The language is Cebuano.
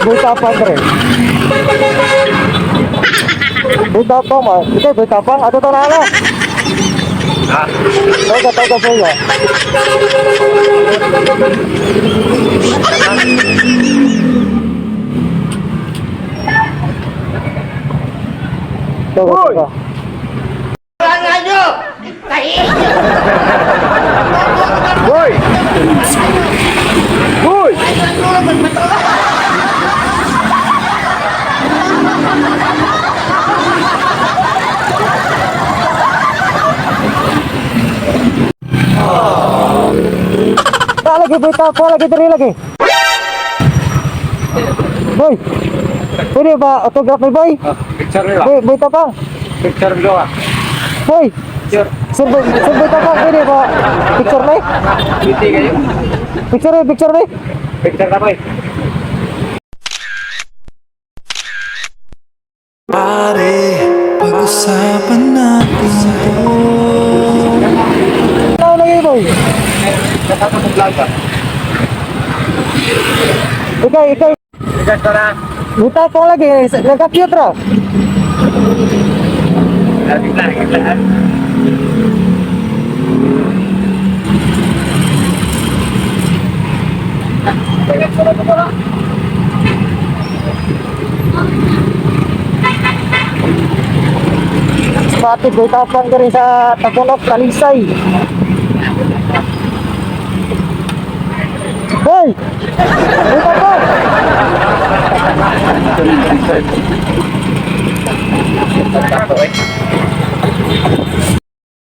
Boy Tapang pre. Boy Tapang ma. Ikaw Boy Tapang ato to na na. Ha? Tawag ka boy ah. Tawag ka. Hoy! Hoy! Tak lagi boy tapang lagi diri lagi. Boy. Pwede ba autograph ni boy? Picture nila. Boy, boy tapang. Picture nila. Boy. Picture. Sir boy, sir boy tapang pwede ba picture ni? Beauty kayo. Picture ni, picture ni. Picture na boy. Pare, pag-usapan natin to. Ano lagi boy? Kasama sa vlog ba? Ikaw, ikaw. Bigas ka na. Boy tapang lagi, nagka-cute ra. Lagi lang, lang. Spotted boy tapang ka rin sa Tapunok, Talisay. Boy! Boy tapang! Thank you.